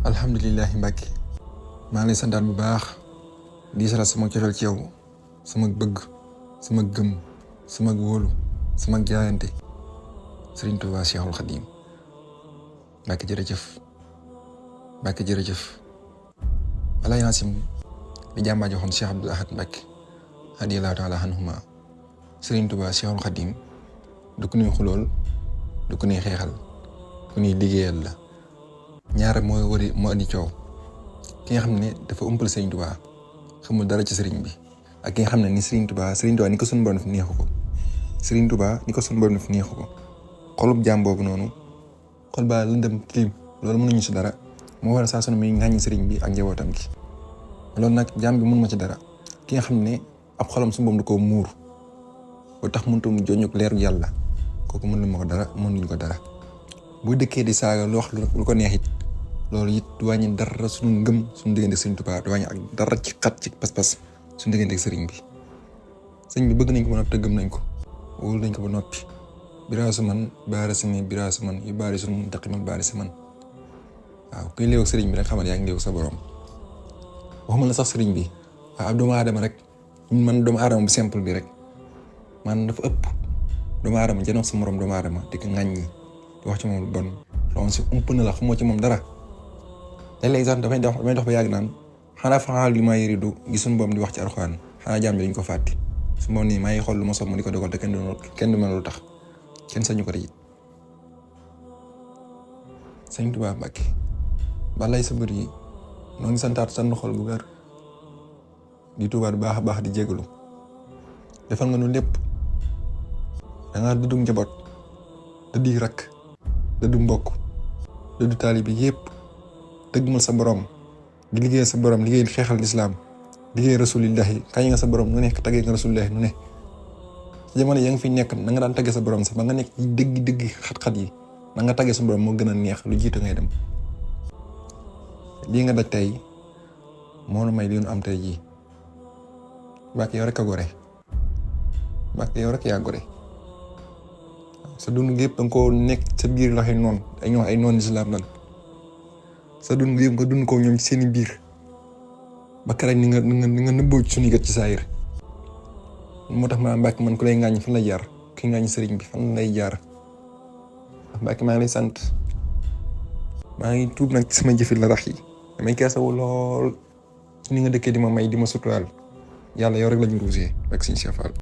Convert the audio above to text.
alhamdulillahi Mbàkke maa ngi lay santaat bu baax di sara sama cofeel ci yow sama bëgg sama gëm sama wóolu sama jaayante Sëriñ Tuubaa Seexul Xadiim Mbàkke jërëjëf Mbàkke jërëjëf wala yaasim di jàmbaa joxoon Cheikh Abdoul Ahad Mbàkke radiyallaahu taala anhuma Sëriñ Tuubaa Seexul Xadiim du ku nuy xulool du ku nuy xeexal ku nuy liggéeyal la ñaar moo andi coow ki nga xam ne dafa umpal Sëriñ Tuubaa xamul dara ci sëriñ bi ak ki nga xam ne ni Sëriñ Tuubaa ni ko sunu borom def neexu ko Sëriñ Tuubaa ni ko sunu borom def neexu ko xolub jaam boobu noonu xol baa lëndëm tilim loolu mënuñu si dara moo war a saa sunu muy ŋàññi sëriñ bi ak njabootam gi loolu nag jaam bi mënu ma ci dara ki nga xam ne ab xolam su boom du ko muur ba tax mënut mu joññuk leeru yàlla kooku mënuñu ma ko dara mënuñu ko dara bu dëkkee di saaga lu wax lu ko neex it loolu it du wàññi dara suñu ngëm suñu diggante Sëriñ Tuubaa du wàññi ak dara ci xat ci pas-pas suñu diggante ak sëriñ bi sëriñ bi bëgg nañ ko ba noppi te gëm nañ ko wóolu nañ ko ba noppi biraasu man baari si man biraasu man yu baari suñu daqi man baari si man waaw kuy léew ak sëriñ bi rek xamal yaa ngi léew sa borom waxuma la sax sëriñ bi waaw ab doomu aadama rek man doomu aadama bu simple bi rek man dafa ëpp doomu aadama janox sa morom doomu aadama di ko ŋàññi di wax ci moom lu bon loolu si ump na la xamoo ci moom dara léeg-léeg sax damay dox ba yàgg naan xanaa faxaal li maa yëridu gis suñu boom di wax ci Alxuraan xanaa jaam bi dañ ko fàtte su moom nii maa ngi xool lu ma soog ma di ko dogal te kenn du ma lu tax kenn sañu ko rëy Sëriñ Tuubaa Mbàkke balay sa bër yi noo ngi santaat sànn xol bu wér di tuubaat baax a baax di jégalu defal nga nu lépp dangaa dëddu njaboot dëddu rakk dëddu mbokk dëddu taalibi yépp dëggmal sa borom di liggéey sa borom liggéey xeexal lislaam liggéey rasulillahi kañ nga sa borom nu nekk taggee nga rasulillahi nu ne ci jamono ya nga fi nekk na nga daan taggee sa borom sax ba nga nekk dëgg xat-xat yi na nga taggee sa borom moo gën a neex lu jiitu ngay dem lii nga daj tey moo nu may li nu am tey jii Mbàkke yow rek a gore Mbàkke yow rek yaa gore sa dund gi yëpp danga koo nekk sa biir loxo noonu ay noon lislaam lan sa dund gi yëpp nga dund ko ñoom ci seeni biir ba keroog ni nga nëbboo ci suñu gat ci saayir moo tax ma Mbàkke man ku lay ŋàññ fan lay jaar ki ŋàññ sëriñ bi fan lay jaar Mbàkke maa ngi lay sant maa ngi tuub nag ci sama jëfit la rax yi damay keesawu lool su ni nga dëkkee di ma may di ma suturaal yàlla yow rek lañu ruusee rek Sëriñ Cheikh Fall